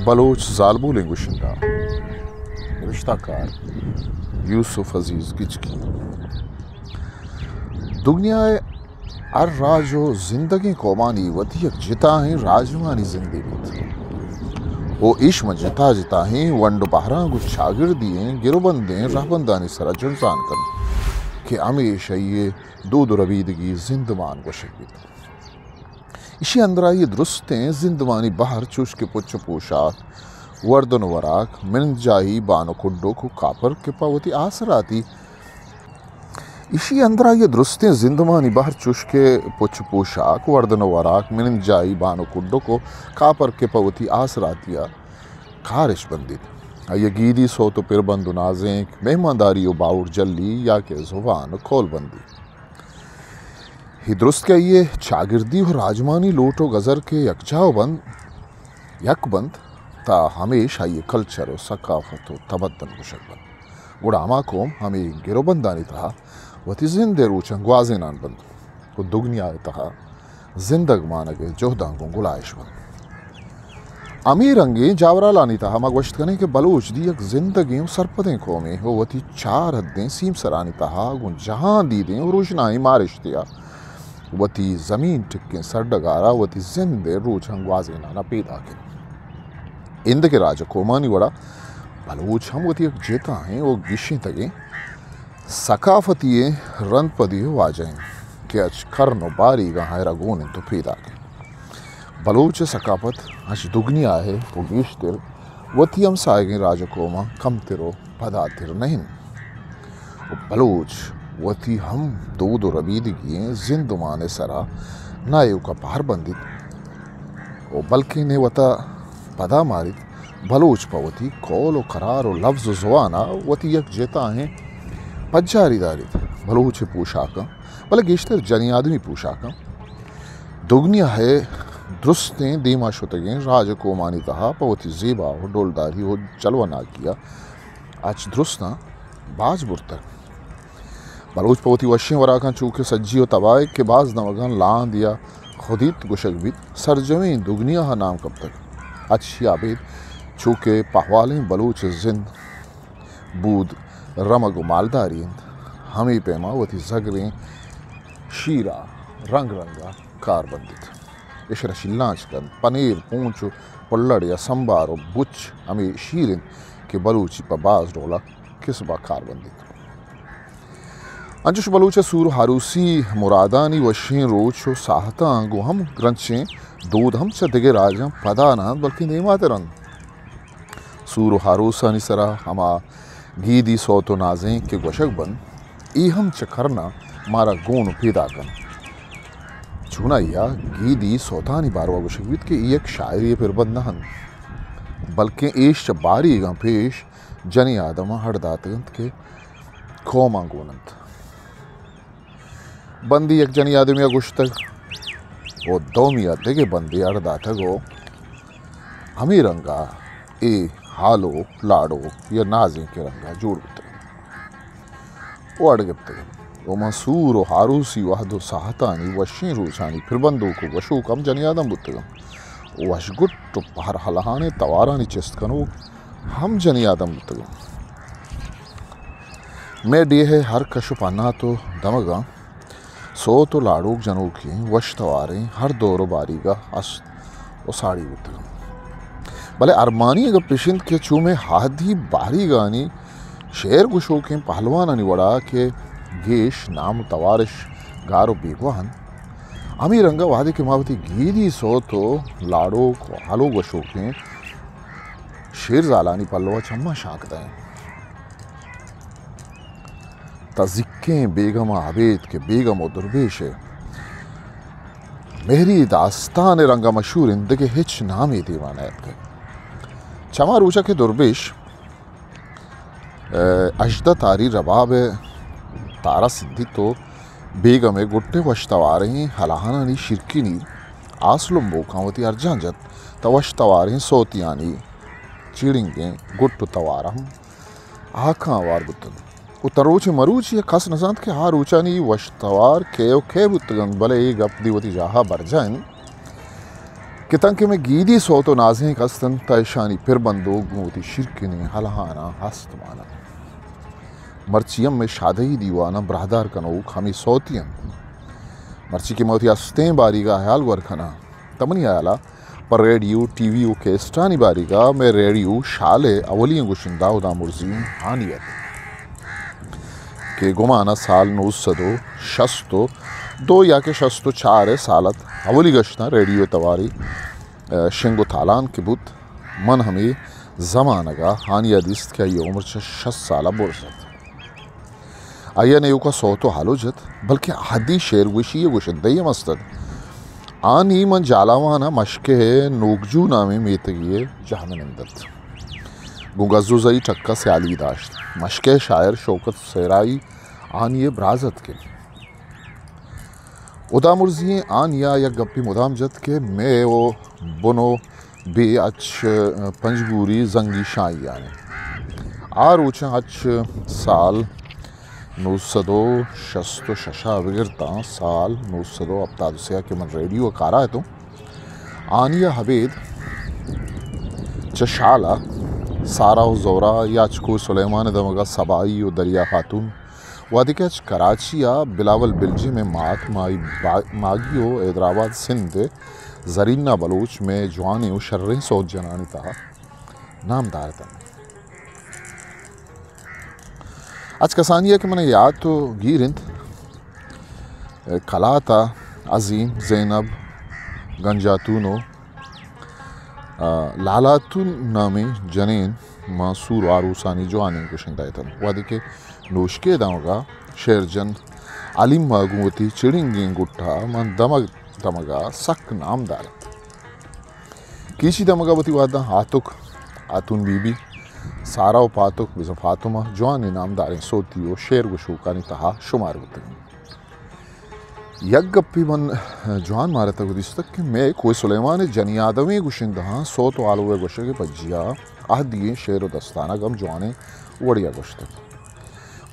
بلوچ زالبولیں گشندہ، نبشتہ کار یوسف عزیز گچکی۔ دگنیا ءِ ہر راج ءُ زندگیں قومانی وتی یک جتاہیں راجمانی زندے بیت ءُ ایش ماں جتا جتاہیں ونڈ ءُ بہراں گوں چاگردی ئیں گروبندیں رہبندانی سرا جنزان کنت کہ ہمیش آئی ءِ دود ءُ ربیدگی زندمان گوشگ بیت۔ ایشی اندر آئی ءِ درستیں زندمانی بہر چوش کہ پچ ءُ پوشاک، وردن ءُ وراک، منجاہی، بان ءُ کڈک ءُ کاپر کہ پہ وتی آسراتی ایشی اندر آئی ءِ درستیں زندمانی بہر چوش کہ پچ ءُ پوشاک، وردن ءُ وراک، منجاہی، بان ءُ کڈک ءُ کاپر کہ پہ وتی آسراتی ءَ کارش بندیت۔ آئی ءِ گیدی سوت ءُ پربند ءُ نازینک، مہمانداری ءُ باہوٹ جلی یا کہ زبان ءُ کول بندی۔ اے درست کہ آئی ءِ چاگردی ءُ راجمانی لوٹ ءُ گزر کہ یکجاہ ءُ بند، یک بنت، تہ ہمیش آئی ءِ کلچر ءُ ثقافت ءُ تمدن گوشگ بنت۔ گڑا ہما قوم ہمے گروبندانی تہا وتی زند ءِ روچاں گوازینان بنت ءُ دگنیا ءِ تہا زندگ مانگ ءِ جہداں گوں گلائیش بنت۔ ہمے رنگیں جاورالانی تہا ما گوشت کنیں کہ بلوچ دی یک زندگیں ءُ سرپدیں قومے ءُ وتی چار حدیں سیمسرانی تہا گوں جہان دیدیں ءُ روشنائیں مارشتے ءَ وتی زمین ٹکیں سرڈگار ءَ وتی زند ءِ روچاں گوازینان ءَ پیداک انت۔ ایندگہ راج ءُ قومانی وڑا بلوچ ہم وتی یک جتاہیں ءُ گیشینتگیں ثقافتی ئیں رند پدی ءِ واجہ انت کہ اچ کرن ءُ باریگاں آئرا گون انت ءُ پیداک انت۔ بلوچ ءِ ثقافت اچ دگنیا ءِ ءُ گیشتر وتی ہمساہگیں راج ءُ قوماں کمتر ءُ پداتر نہ انت ءُ بلوچ وتی ہم دود ءُ ربیدگی ئیں زندمان ءِ سرا نہ ایوکا پہر بندیت ءُ بلکیں نے وتا پدا ماریت۔ بلوچ پہ وتی قول ءُ قرار ءُ لبز ءُ زبان ءَ وتی یک جتاہیں پجاری داریت۔ بلوچ ءِ پوشاکاں، بلے گیشتر جنی آدمی پوشاکاں، دگنیا ءِ درستیں دیما شتگیں راج ءُ قومانی تہا پہ وتی زیبا ءُ ڈولداری ءُ جلوہ ناکی ءَ اچ درستاں باز برتگ۔ بلوچ پہ وتی وشیں وراکاں چو کہ سجی ءُ تباہگ کہ باز دمگاں لاند یا خدیت گوشگ بیت، سرجمیں دگنیا ءَ نام کپتگ۔ اچ یا ابید چو کہ پہوالیں بلوچ ءِ زند، بود، رمگ ءُ مالداری انت، ہمے پیما وتی زگریں شیرا رنگ رنگا کار بندیت۔ اشرا شیلانچ کنت، پنیر، پونچ ءُ پلڑ یا سمبار ءُ بچ ہمے شیر انت کہ بلوچی پہ باز ڈولا کسبا کار بندیت۔ انچوش بلوچ ءِ سور ءُ ہاروسی مرادانی وشیں روچ ءُ ساہتاں گوں ہم گرنچیں دود ہم چہ دگہ راجاں پدا نہ انت، بلکیں دیماتر انت۔ سور ءُ ہاروسانی سرا ہما گیدی سوت ءُ نازینک کہ گوشگ بنت، اے ہم چہ کرنا مارا گون ءُ پیداک انت۔ چونائیا گیدی سوتانی باروا گوشگ بیت کہ اے یک شاعری ءِ پربند نہ انت، بلکیں ایش چہ باریگاں پیش جنی آدماں ہڑ داتگ انت کہ قوماں گون انت۔ بندی یک جنی آدمی ءَ گوشتگ ءُ دومی ءَ دگہ بندے ہڑ داتگ ءُ ہمے رنگ ءَ اے ہالو لاڑو یا نازینک ءِ رنگ ءَ جوڑ بوتگ ءُ ہڑ گپتگ انت۔ ءُ من سور ءُ ہاروسی وہد ءُ ساہتانی وشیں روچانی پربندوک ءُ گوشوک ہم جنی آدم بوتگ انت۔ وشگٹ ءُ پہر ہلہانیں توارانی چست کنوک ہم جنی آدم بوتگ انت۔ مئے ڈیہہ ءِ ہر کش ءُ پہنات ءُ دمگاں سوت ءُ لاڑوک جنوکیں وش تواریں ہر دور ءُ باریگ ءَ است ءُ ساڑی بوتگ انت۔ بلے ارمانی ءِ گپ اش انت کہ چو مئے ہادی باریگانی شعر گوشوکیں پہلوانانی وڑا کہ گیش نام ءُ توارش گار ءُ بیگواہ انت، ہمے رنگ ءَ وہدے کہ ما وتی گیدی سوت ءُ لاڑوک ءُ ہلو گوشوکیں شیرزالانی پلو ءَ چماں شانک دئیں، تہ زیکیں بیگم ءَ ابید کہ بیگم ءُ دربیش ءِ مہری داستان ءِ رنگ ءَ مشہور انت، دگہ ہچ نامے دیما نیاتکگ۔ چما روچ ءَ کہ دربیش ءَ ہژدہ تاری رباب ءِ تارا سندیت ءُ بیگم ءِ گٹ ءِ وش تواریں ہلاہانانی شیرکینی آس لمبوکاں وتی ارجاں جت، تہ وش تواریں سوتیانی چیڑنگیں گٹ ءُ توار ہم ہاکاں ہوار بوتنت۔ ءُ تاں روچ مروچی ءَ کس نہ زانت کہ آ روچانی وش توار کئے ءُ کئے بوتگ انت، بلے اے گپ دی وتی جاہ ءَ برجاہ انت۔ کہ تنکہ مئے گیدی سوت و نازینک ہست انت، تہ اشانی پربندوک گوں وتی شیرکنیں ہلہاناں ہست مان انت۔ مرچی ہم مئے شادہی دیواناں براہدار کنوک ہمے سوتی انت۔ مرچی کہ من وتی ہستیں باریگا ہیال گور کناں، تہ منی ہیالا پہ ریڈیو، ٹی وی و کیسٹانی باریگا مئے ریڈیو شال ء اولی گشندہ ہدا مرزی ہانی ات کہ گمان ء سال نو سد و شست و دو یا کہ شست و چار ء سال ات، اولی گشتاں ریڈیو ء تواری، ء، شنگ و تالان کہ بوت، من ہمے زمانگ ء ہانی ء دیست کہ آئی ء عمر چہ شست سال ء برز ات۔ آئی ء نیوکا سوت و ہلوج ات، بلکیں اہدی شعر گوشی ء گوشندہی ہم است ات۔ آنی من جھالاوان ء مشکہ ء نوکجو نامیں میتگے ء جاہ منند ات۔ گوں گزوزئی ٹکا سیالی داشت۔ مشکہ ء شاعر شوکت سہرائی آنی ء براز اتکیں۔ ہدا مرزی آنیا یک گپے مدام جت کہ مئے و بن و بے اچ پنجگوری زنگی شاہی آنے۔ آ روچاں اچ سال نو سد و شست و شش ء بگر تاں سال نو سد و ہپتاد و سے ء کہ من ریڈیو ء کارا اتوں، آنی ء ابید چہ شال ء سارا و زورا یا چہ کوہ سلیمان ء دمگ ء سبائی و دریا خاتون، وہدے کہ اچ کراچی ء بلاول بلجیم ء مات مائی با-، ماگی و حیدرآباد سندھ ء زرینہ بلوچ مئے جوانیں و شریں سوت جنانی تہا نامدار اتنت۔ اچ کسانی ء کہ من یات و گیر انت، کلات ء عظیم، زینب، گنجاتون و، آ، لالاتون نامیں جنین ماں سور و آروسانی جوانیں گشندہ اتنت۔ وہدے کہ نوشکے دمگا شعر جن علیم ء گوں وتی چڑنگیں گٹا من دمگ دمگا سک نامدار ات۔ کیچی دمگا وتی وہداں آتک، آتون بی بی، سارا و پاتک، بزاں فاطمہ جوانیں نامداریں سوتی و شعر گشوکانی تہا شمار بوتگ انت۔ یک گپے من جوان مارتگ و دیستگ کہ مئے کوہ سلیمان ء جنی آدمیں گشندہاں سوت و آلو ء گوشگ ء پجیا اہدییں شعر و دستانگ ہم جوانیں وڑیا گوشتگ۔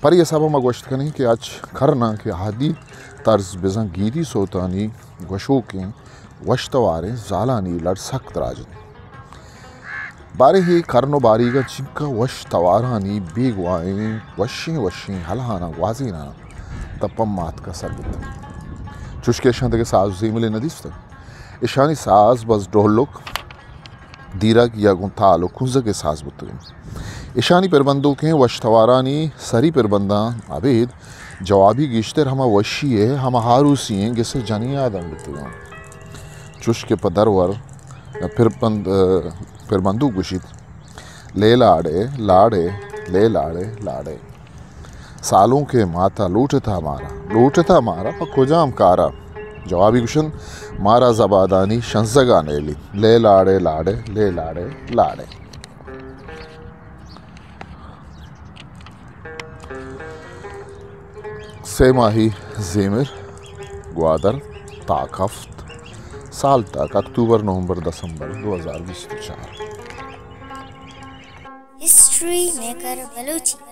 پرے حسابا ما گوشت کنیں کہ اچ کرناں کہ اہدی طرز بزاں گیدی سوتانی گوشوکیں وش تواریں زالانی لڑ سک دراج انت۔ باریں اے کرن و باریگاں چنکا وش توارانی بیگواہیں وشیں وشیں ہلہاناں گوازیناں تہ پہ ماتکا سر بوتگ۔ چوشکہ اشاں دگہ ساز و زیملے نہ دیستگ۔ اشانی ساز بس ڈولک، دیرگ یا گوں تال و کنزگ ء ساز بوتگ انت۔ اشانی پربندوکیں وش توارانی سری پربنداں ابید جوابی گیشتر ہما وشی ء ہما ہاروسی ایں گس ء جنی آدم بوتگ انت۔ چوش کہ پہ درور پربند-، پربندوک گوشیت، لے لاڑے، لاڑے، لے لاڑے، لاڑے۔ سالونکیں ماتا لوٹتا مارا، لوٹتا مارا پہ کجام کارا؟ جوابی گوشنت، مارا زبادانی شنزگا نیلی، لے لاڑے لاڑے، لے لاڑے لاڑے۔ سے ماہی زیمر، گوادر، تاک ہفت، سال تاک اکتوبر، نومبر، دسمبر دو ہزار بیست و چار۔ History maker Balochi.